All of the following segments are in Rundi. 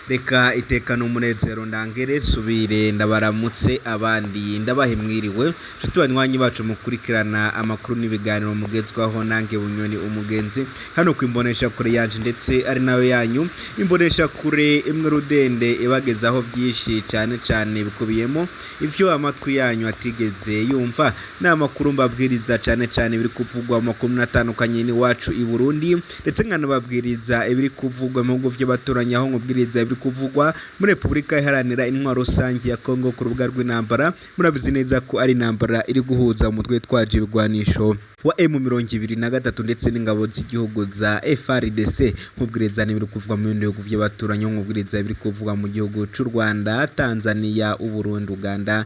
Reka iteka n'umunezero ndangere subire ndabaramutse abandi ndabahe mwiriwe nshuti banywanyi bacu mukurikirana amakuru n'ibiganiro mugezwaho nange Bunyoni umugenzi hano ku imbonesha kure yanje ndetse ari nayo yanyu imbonesha kure imwe rudende ibagezaho byinshi cyane cyane bikubiyemo ivyo amatwi yanyu atigeze yumva ni amakuru mbabwiriza cyane cyane biri kuvugwa mu makuru atandukanye n'iwacu i Burundi ndetse nkanababwiriza ibiri kuvugwa mu bihugu by'abaturanyi aho nkubwiriza ibiri kuvugwa muri Repubulika Iharanira Intwaro Rusange ya Kongo ku rubuga rw'intambara. Murabizi neza ko ari intambara iri guhuza umutwe witwaje ibigwanisho wa M23 ndetse n'ingabo z'igihugu za FARDC. Nkubwiriza n'ibiri kuvugwa mu bindi bihugu by'abaturanyi, nkubwiriza ibiri kuvugwa mu gihugu c'u Rwanda, Tanzania, Uburundi, Uganda,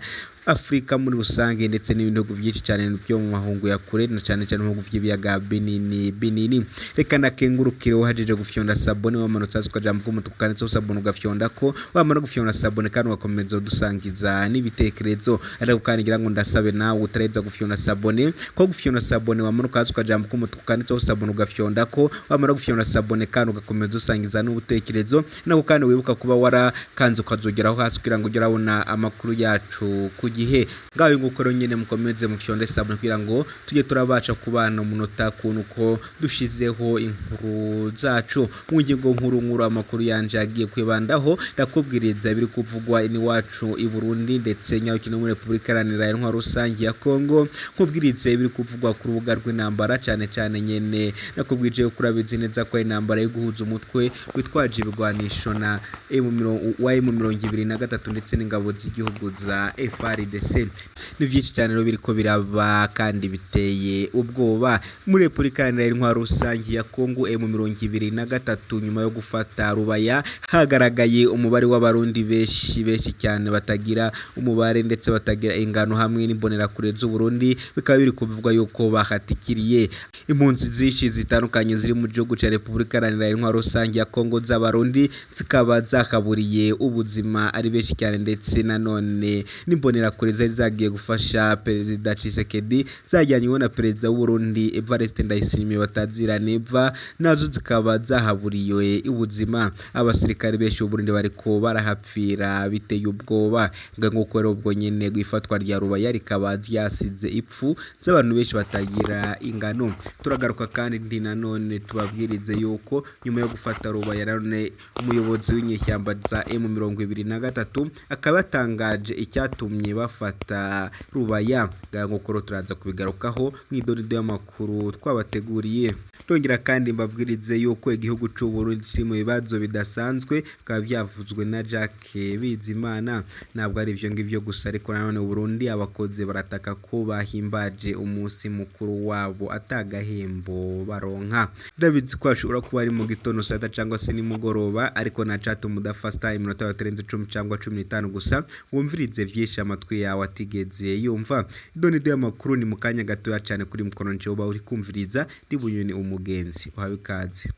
Afurika muri rusange ndetse n'ibindi bihugu byinshi cyane byo mu mahungu ya kure na cyane cyane mu bihugu by'ibiyaga binini binini. Reka nakengurukire uhajeje gufyonda sabone wamanutse hasi ukajambo k'umutuku kanditseho sabone ugafyonda ko wamara gufyonda sabone kandi ugakomeza udusangiza n'ibitekerezo. Ariko kandi ngira ngo ndasabe nawe utaraheza gufyonda sabone ko gufyonda sabone wamanuka hasi ukajambo k'umutuku kanditseho sabone ugafyonda ko wamara gufyonda sabone kandi ugakomeza udusangiza n'ubutekerezo. Nako kandi wibuka kuba warakanze ukazogeraho hasi kugira ngo ujye urabona amakuru yacu ku gihe. Ngaho nguko rero nyene mukomeze mufyonde sabone kugira ngo tujye turabasha kubana umunota kuntu uko dushizeho inkuru zacu. Mu ngingo nkuru nkuru amakuru yanje agiye kwibandaho, ndakubwiriza ibiri kuvugwa iwacu i Burundi ndetse nyarukino muri Repubulika Iharanira Intwaro Rusange ya Kongo, nkubwirize ibiri kuvugwa ku rubuga rw'intambara cyane cyane nyene nakubwije ko urabizi neza ko intambara yo guhuza umutwe witwaje ibigwanisho na wa M23 ndetse n'ingabo z'igihugu za FARDC. Ni byinshi cyane rero biriko biraba kandi biteye ubwoba muri Repubulika Iharanira Intwaro Rusange ya Kongo. M23 nyuma yo gufata Rubaya hagaragaye umubare w'abarundi benshi benshi cyane batagira umubare ndetse batagira ingano hamwe n'imbonerakure z'u Burundi, bikaba biri kuvugwa yuko bahatikiriye. Impunzi zinshi zitandukanye ziri mu gihugu cya Repubulika Iharanira Intwaro Rusange ya Kongo z'abarundi zikaba zakaburiye ubuzima ari benshi cyane, ndetse nanone n'imbonerakure zari zagiye gufasha Perezida Tshisekedi zajyanywe na Perezida w'u Burundi Evariste Ndayishimiye batazira neva, nazo zikaba zahaburiye ubuzima. Abasirikare benshi b'u Burundi bariko barahapfira biteye ubwoba. Nguko rero ubwo nyene ifatwa rya Rubaya rikaba ryasize ipfu z'abantu benshi batagira ingano. Turagaruka kandi ndi nanone tubabwirize yuko nyuma yo gufata Rubaya nanone umuyobozi w'inyeshyamba za M23 akaba yatangaje icyatumye bafata Rubaya. Nguko rero turaza kubigarukaho mw'idonido y'amakuru twabateguriye. Ndongera kandi mbabwirize yuko igihugu c'u Burundi kiri mu bibazo bidasanzwe, bikaba byavuzwe na Jacques Bizimana. Ntabwo ari ivyo ngivyo gusa, ariko nanone Burundi abakozi barataka ko bahimbaje umunsi mukuru wabo atagahembo baronka. Ndabizi ko hashobora kuba ari mu gitondo saa sita cyangwa se nimugoroba, ariko nacatuma udafasta iminota batarenze 10 cyangwa 15 gusa wumvirize vyinshi amatwi yawe atigeze yumva. Idonido y'amakuru ni mu kanya gatoya cyane kuri mukono nje uba uri kumviriza ndi Bunyoni umugenzi. Uhawe ikaze.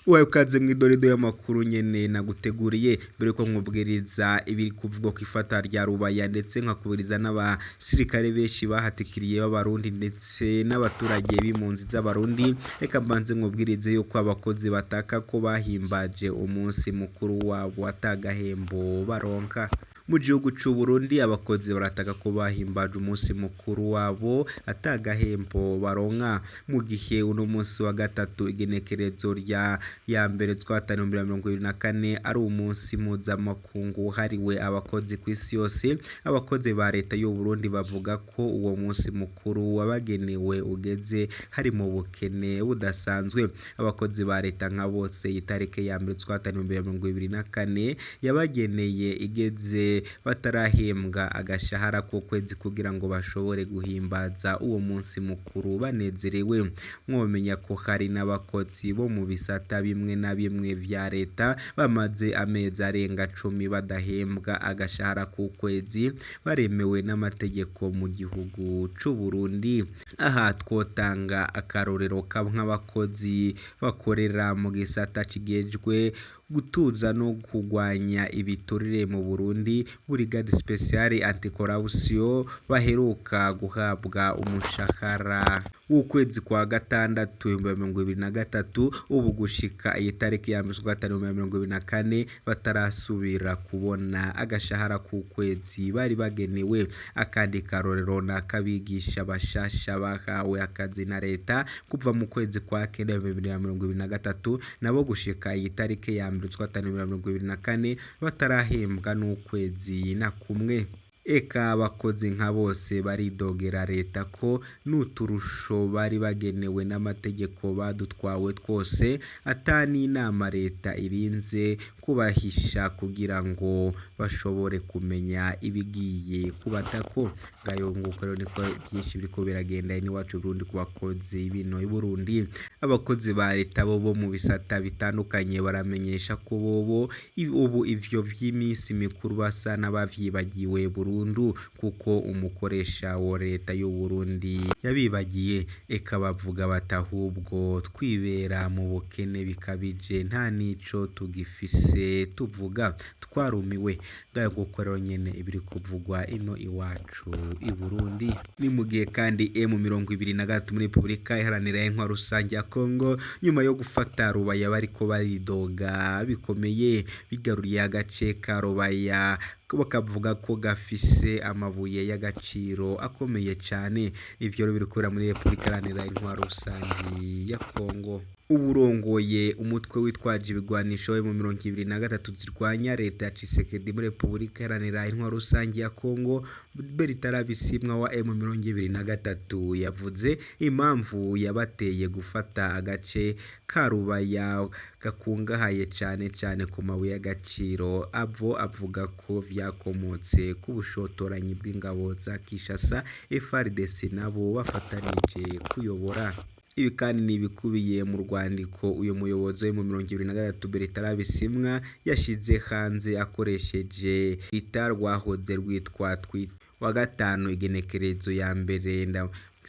Uhawe ikaze mw'idonido y'amakuru nyene naguteguriye mbere ko nkubwiriza ibiri kuvugwa ku ifata rya Rubaya ndetse nkakubwiriza n'abasirikare benshi bahatikiriye b'abarundi ndetse n'abaturage b'impunzi z'abarundi. Reka mbanze nkubwirize yuko abakozi bataka ko bahimbaje umunsi mukuru wabo atagahembo baronka. Mu gihugu c'u Burundi abakozi barataka ko bahimbaje umunsi mukuru wabo atagahembo baronka, mu gihe uno munsi wa gatatu igenekerezo rya ya mbere twatanu 2024 ari umunsi mpuzamakungu wahariwe abakozi ku isi yose. Abakozi ba leta y'u Burundi bavuga ko uwo munsi mukuru wabagenewe ugeze hari mu bukene budasanzwe. Abakozi ba leta nka bose itariki ya mbere twatanu 2024 yabageneye igeze batarahembwa agashahara k'ukwezi kugira ngo bashobore guhimbaza uwo munsi mukuru banezerewe. Mwomenya ko hari n'abakozi bo mu bisata bimwe na bimwe vya leta bamaze amezi arenga 10 badahembwa agashahara k'ukwezi baremewe n'amategeko mu gihugu c'u Burundi. Aha twotanga akarorero nk'abakozi bakorera mu gisata kijejwe gutuza no kugwanya ibiturire mu Burundi, Brigade Speciale Anticorruption, baheruka guhabwa umushahara w'ukwezi kwa gatandatu 2023, ubu gushika iyi tariki ya mbere z'ukwa gatanu 2024 batarasubira kubona agashahara k'ukwezi bari bagenewe. Akandi karorero ni ak'abigisha bashasha bahawe akazi na leta kuva mu kwezi kwa kenda 2023, nabo gushika iyi tariki ya mbere z'ukwa gatanu 2024 batarahembwa n'ukwezi na kumwe. Eka abakozi nka bose baridogera leta ko n'uturusho bari bagenewe n'amategeko badutwawe twose, ata n'inama leta irinze kubahisha kugira ngo bashobore kumenya ibigiye kubatako. Ngayo nguko rero niko byinshi biriko biragenda iwacu Burundi ku bakozi bino i Burundi. Abakozi ba leta bo mu bisata bitandukanye baramenyesha ko bobo ubu ivyo vy'iminsi mikuru basa n'abavyibagiwe burundu, kuko umukoresha wa leta y'u Burundi yabibagiye. Eka bavuga bati ahubwo twibera mu bukene bikabije, nta nico tugifise tuvuga, twarumiwe. Ngayo nguko rero nyene ibiri kuvugwa ino iwacu i Burundi. Ni mu gihe kandi M23 muri Repubulika Iharanira Intwaro Rusange ya Kongo, nyuma yo gufata Rubaya bariko baridoga bikomeye, bigaruriye agace ka Rubaya bakavuga ko gafise amabuye y'agaciro akomeye cane. Ivyo rero biri kubera muri Repubulika Iharanira Intwaro Rusange ya Kongo. Uburongoye umutwe witwaje ibigwanisho M23 zirwanya leta ya Tshisekedi muri Repubulika Iharanira Intwaro Rusange ya Kongo, Bertrand Bisimwa wa M23 yavuze impamvu yabateye gufata agace ka Rubaya gakungahaye cane cane ku mabuye y'agaciro. Avo avuga ko vyakomotse ku bushotoranyi bw'ingabo za Kinshasa, FARDC nabo bafatanije kuyobora. Ibi kandi ni ibikubiye mu rwandiko uyu muyobozi wa M23 Bertrand Bisimwa yashize hanze akoresheje Twitter rwahoze rwitwa Twitter wa gatanu igenekerezo ya mbere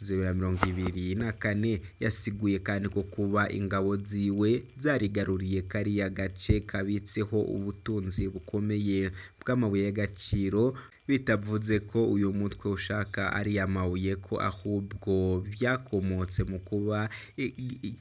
2024. Yasiguye kandi ko kuba ingabo ziwe zarigaruriye kariya gace kabitseho ubutunzi bukomeye bw'amabuye y'agaciro, bitavuze ko uyu mutwe ushaka ariya mabuye, ko ahubwo vyakomotse mu kuba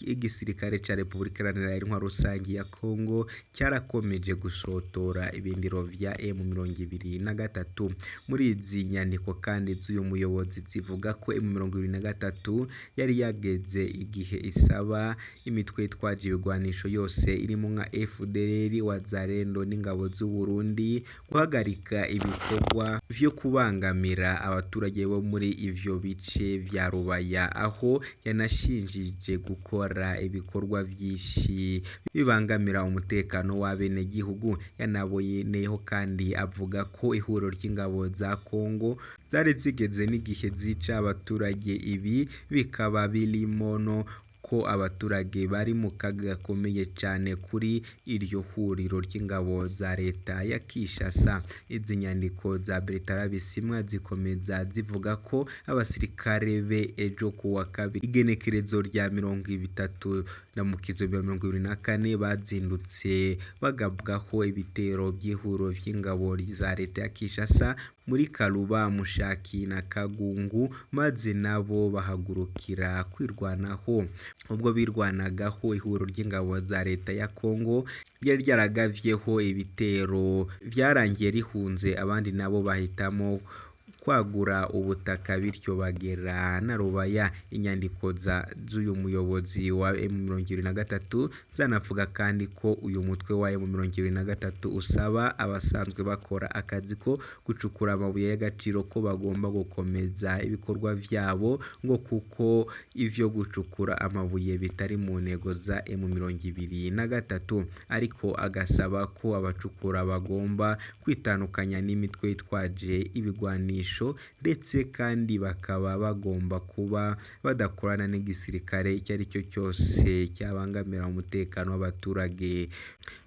igisirikare ca Repubulika Iharanira Intwaro Rusange ya Kongo cyarakomeje gushotora ibindiro vya M23. Muri izi nyandiko kandi z'uyu muyobozi zivuga ko M23 yari yageze igihe isaba imitwe yitwaje ibigwanisho yose irimo nka FDLR, Wazalendo n'ingabo z'u Burundi guhagarika ibikorwa vyo kubangamira abaturage bo muri ivyo bice vya Rubaya, aho yanashinjije gukora ibikorwa vyinshi bibangamira umutekano w'abenegihugu. Yanaboneyeho kandi avuga ko ihuriro ry'ingabo za Kongo zari zigeze n'igihe zica abaturage, ibi bikaba birimo no ko abaturage bari mu kaga gakomeye cane kuri iryo huriro ry'ingabo za leta ya Kinshasa. Izi nyandiko za Bertrand Bisimwa zikomeza zivuga ko abasirikare be ejo kuwa kabiri igenekerezo rya 30 na mukizo 2024 bazindutse bagabwaho ibitero by'ihuriro ry'ingabo za leta ya Kinshasa muri Karuba, Mushaki na Kagungu, maze nabo bahagurukira kwirwanaho. Ubwo birwanagaho, ihuriro ry'ingabo za leta ya Kongo ryari ryaragavyeho ibitero vyarangiye rihunze, abandi nabo bahitamo kwagura ubutaka bityo bagera na Rubaya. Inyandiko z'uyu muyobozi wa M23 zanavuga kandi ko uyu mutwe wa M23 usaba abasanzwe bakora akazi ko gucukura amabuye y'agaciro ko bagomba gukomeza ibikorwa vyabo, ngo kuko ivyo gucukura amabuye bitari mu ntego za M23, ariko agasaba ko abacukura bagomba kwitandukanya n'imitwe yitwaje ibigwanisho, ndetse kandi bakaba bagomba kuba badakorana n'igisirikare icyo ari cyo cyose cyabangamira umutekano w'abaturage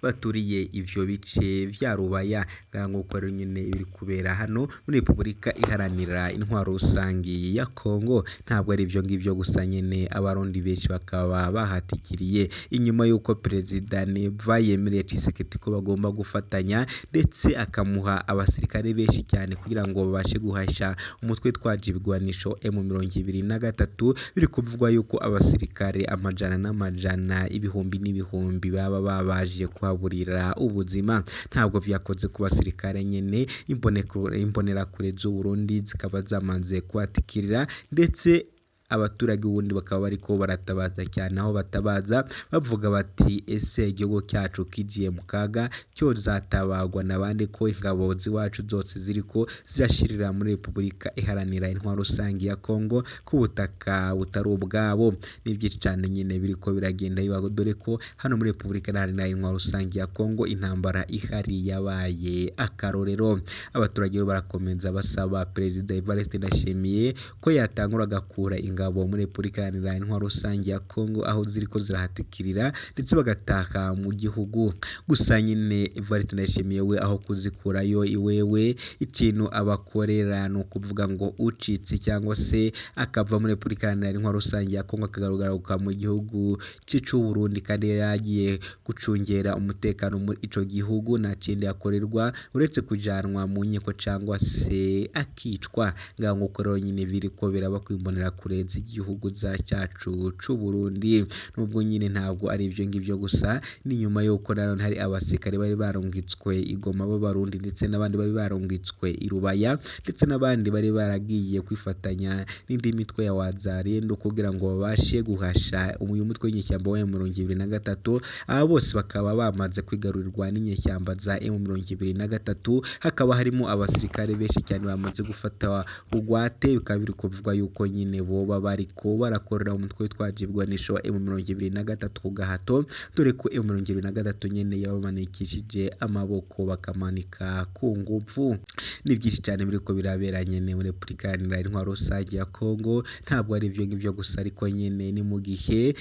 baturiye ivyo bice vya Rubaya. Nk'uko rero nyene ibiri kubera hano muri Repubulika Iharanira Intwaro Rusange ya Kongo, ntabwo ari ivyo ngivyo gusa nyene, abarundi benshi bakaba bahatikiriye inyuma y'uko Perezida Neva yemereye Tshisekedi ko bagomba gufatanya, ndetse akamuha abasirikare benshi cyane kugira ngo babashe guha guhasha umutwe twaje ibigwanisho M23. Biri kuvugwa yuko abasirikare amajana n'amajana, ibihumbi n'ibihumbi baba babaje kuhaburira ubuzima. Ntabwo vyakoze ku basirikare nyene, imbonerakure z'u Burundi zikaba zamaze kuhatikirira, ndetse abaturage ubundi bakaba bariko baratabaza cyane, aho batabaza bavuga bati ese igihugu cyacu kigiye mu kaga cyozatabagwa n'abandi ko ingabo z'iwacu zose ziriko zirashirira muri Repubulika Iharanira Intwaro Rusange ya Kongo ku butaka butari ubwabo. Ni byinshi cyane nyine biriko biragenda biba, dore ko hano muri Repubulika Iharanira Intwaro Rusange ya Kongo intambara ihari yabaye akarorero. Abaturage bo barakomeza basaba Perezida Evariste Ndayishimiye ko yatangura agakura ingabo muri Repubulika Iharanira Intwaro Rusange ya Kongo aho ziriko zirahatikirira, ndetse bagataha mu gihugu. Gusa nyine Evariste Ndayishimiye we aho kuzikurayo iwewe, ikintu abakorera ni ukuvuga ngo ucitse cyangwa se akava muri Repubulika Iharanira Intwaro Rusange ya Kongo akagaruka mu gihugu c'u Burundi kandi yari yagiye gucungera umutekano muri ico gihugu, nta kindi yakorerwa uretse kujanwa mu nkiko cyangwa se akicwa. Ngaho nguko rero nyine biriko biraba kwimbonerakure z'igihugu za cyacu c'u Burundi. Nubwo nyine ntabwo ari ibyo ngibyo gusa, ni nyuma y'uko nanone hari abasirikare bari barungitswe i Goma b'Abarundi, ndetse n'abandi bari barungitswe i Rubaya, ndetse n'abandi bari baragiye kwifatanya n'indi mitwe ya Wazalendo kugira ngo babashe guhasha uyu mutwe w'inyeshyamba wa M23. Aba bose bakaba bamaze kwigarurirwa n'inyeshyamba za M23, hakaba harimo abasirikare benshi cyane bamaze gufata bugwate. Bikaba biri kuvugwa yuko nyine boba bariko barakorera umutwe witwaje ibigwanisho wa M23 ku gahato, dore ko M23 nyene yabamanikishije amaboko bakamanika ku nguvu. Ni byinshi cyane biriko birabera nyene muri Repubulika Iharanira Intwaro Rusange ya Kongo. Ntabwo ari ibyo ngibyo gusa, ariko nyene ni mu gihe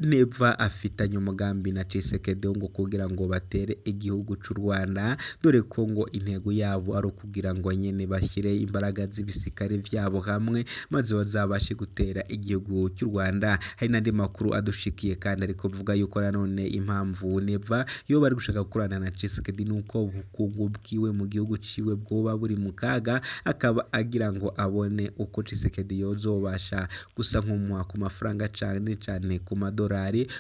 Neva afitanye umugambi na Tshisekedi ngo kugira ngo batere igihugu c'u Rwanda, dore ko ngo intego yabo ari ukugira ngo nyene bashyire imbaraga z'ibisirikare vyabo hamwe maze bazabashe gutera igihugu cy'u Rwanda. Hari n'andi makuru adushikiye kandi ariko vuga yuko nanone impamvu Neva yo bari gushaka gukorana na Tshisekedi nuko ubukungu bwiwe mu gihugu ciwe bwoba buri mu kaga, akaba agira ngo abone uko Tshisekedi yozobasha gusa nk'umuha ku mafaranga cane cane ku madolari,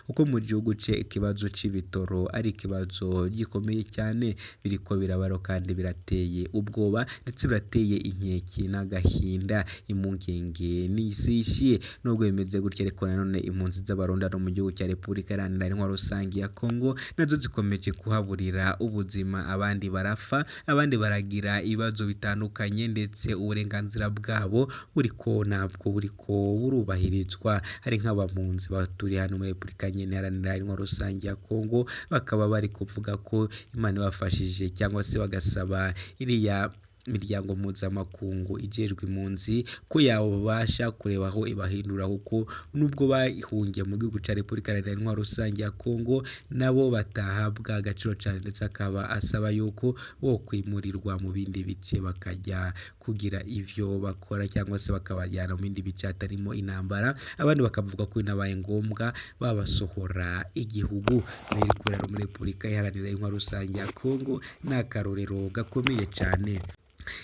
kuko mu gihugu ce ikibazo c'ibitoro ari ikibazo gikomeye cyane. Biriko birabaro kandi birateye ubwoba, ndetse birateye inkeke n'agahinda, impungenge n'isishi. Nubwo bimeze gutya ariko nanone impunzi z'Abarundi no mu gihugu cya Repubulika Iharanira Intwaro Rusange ya Kongo nazo zikomeje kuhaburira ubuzima, abandi barafa, abandi baragira ibibazo bitandukanye, ndetse uburenganzira bwabo buriko ntabwo buriko burubahirizwa. Hari nk'abampunzi baturiye hano muri Repubulika nyene Iharanira Intwaro Rusange ya Kongo, bakaba bari kuvuga ko Imana ibafashije cyangwa se bagasaba iriya miryango mpuzamakungu ijejwe impunzi ko yabasha kureba aho ibahindura, kuko nubwo bahungiye mu gihugu ca Repubulika Iharanira Intwaro Rusange ya Kongo nabo batahabwa agaciro cane, ndetse akaba asaba yuko bo kwimurirwa mu bindi bice bakajya kugira ivyo bakora cyangwa se bakabajyana mu bindi bice hatarimo intambara. Abandi bakavuga ko binabaye ngombwa babasohora igihugu. Biri kubera muri Repubulika Iharanira Intwaro Rusange ya Kongo ni akarorero gakomeye cane.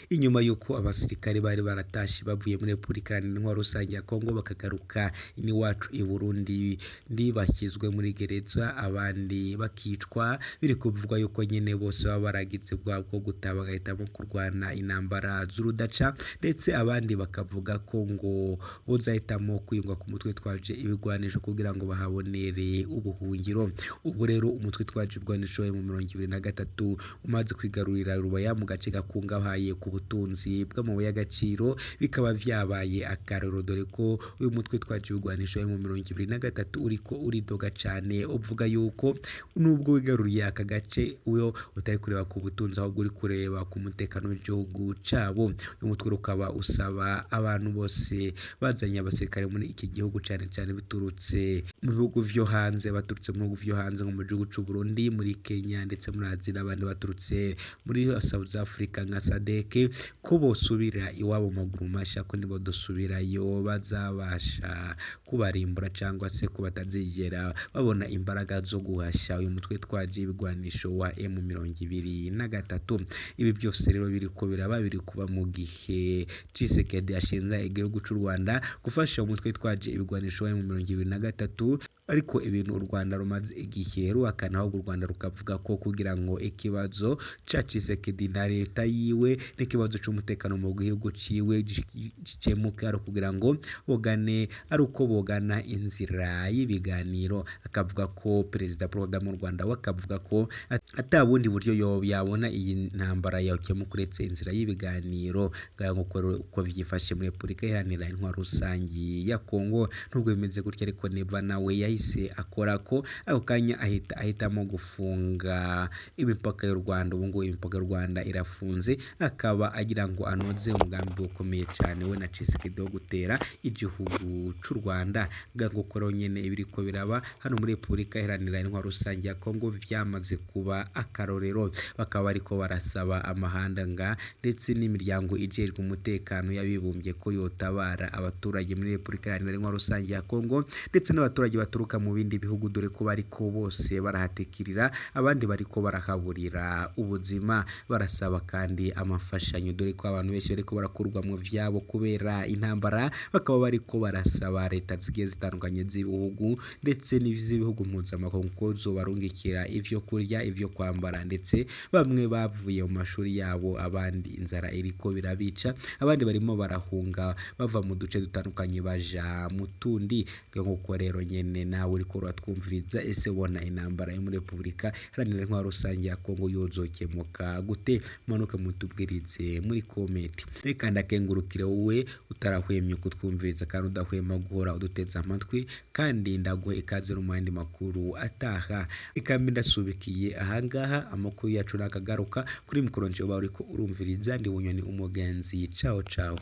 Inyuma y'uko abasirikare bari baratashe bavuye muri Repubulika Iharanira Intwaro Rusange ya Kongo bakagaruka n'iwacu i Burundi, ndi bashyizwe muri gereza abandi bakicwa. Biri kuvugwa yuko nyine bose baba baragize ubwoba bwo gutaha bagahitamo kurwana intambara z'urudaca, ndetse abandi bakavuga ko ngo bozahitamo kwiyunga ku mutwe twaje ibigwanisho kugira ngo bahabonere ubuhungiro. Ubu rero umutwe twaje ibigwanisho mu 2023 umaze kwigarurira Rubaya mu gace gakungahaye ku butunzi bw'amabuye y'agaciro, bikaba vyabaye akarorero, dore ko uyu mutwe twaje ibigwanisho mu 2023 uriko uridoga cane uvuga yuko nubwo wigaruriye aka gace uyo utari kureba ku butunzi ahubwo uri kureba ku mutekano w'igihugu cabo. Uyu mutwe ukaba usaba abantu bose bazanye abasirikare muri iki gihugu cane cane biturutse mu bihugu vyo hanze, baturutse mu bihugu vyo hanze nko mu gihugu c'u Burundi, muri Kenya ndetse muri Aziya, n'abandi baturutse muri South Africa nka SADC SADC ko bosubira iwabo mu maguru masha, ko nibodusubirayo bazabasha kubarimbura cyangwa se ko batazigera babona imbaraga zo guhasha uyu mutwe twaje ibigwanisho wa M23. Ibi byose rero biriko biraba, biri kuba mu gihe Tshisekedi ashinza igihugu c'u Rwanda gufasha umutwe twaje ibigwanisho wa M23, ariko ibintu u Rwanda rumaze igihe ruhakana, ahubwo u Rwanda rukavuga ko kugira ngo ikibazo ca Tshisekedi na leta yiwe n'ikibazo c'umutekano mu gihugu ciwe gikemuke ari kugira ngo bogane, ari uko bogana inzira y'ibiganiro. Akavuga ko Perezida Paul Kagame w'u Rwanda we akavuga ko ata bundi buryo yabona iyi ntambara yokemuka uretse inzira y'ibiganiro. Ngaho nguko rero uko vyifashe muri Repubulika Iharanira Intwaro Rusangi ya Kongo. Nubwo bimeze gutya ariko Neva nawe yahise akora ko ako kanya ahita ahitamo gufunga imipaka y'u Rwanda. Ubu ngubu imipaka y'u Rwanda irafunze, akaba agira ngo anoze umugambi ukomeye cyane we na Tshisekedi wo gutera igihugu c'u Rwanda. Ngaho nguko rero nyene ibiriko biraba hano muri Repubulika Iharanira Intwaro Rusangi ya Kongo vyamaze kuba akarorero, bakaba bariko barasaba amahanga ndetse n'imiryango ijejwe umutekano y'abibumbye ko yotabara abaturage muri Repubulika Iharanira Intwaro Rusangi ya Kongo ndetse n'abaturage baturuka mu bindi bihugu, dore ko bariko bose barahatikirira, abandi bariko barahaburira ubuzima. Barasaba kandi amafashanyo, dore ko abantu benshi bariko barakurwa mu vyabo kubera intambara, bakaba bariko barasaba leta zigiye zitandukanye z'ibihugu ndetse n'iz'ibihugu mpuzamakungu ko zobarungikira ivyo kurya, ivyo kwambara, ndetse bamwe bavuye mu mashuri yabo, abandi inzara iriko birabica, abandi barimo barahunga bava mu duce dutandukanye baja mu tundi. Nk'uko rero nyene nawe uriko uratwumviriza, ese ubona intambara yo muri Repubulika Iharanira Intwaro Rusangi ya Kongo yozokemuka gute? Manuke mutubwirize muri comment. Reka ndakengurukire wowe utarahwemye kutwumviriza kandi udahwema guhora uduteze amatwi, kandi ndaguhe ikaze no mu yandi makuru ataha. Ikambi ndasubikiye ahangaha, amakuru yacu nakagaruka kuri mikoro nje uba uriko urumviriza, ndi Bunyoni Umugenzi. Ciao ciao.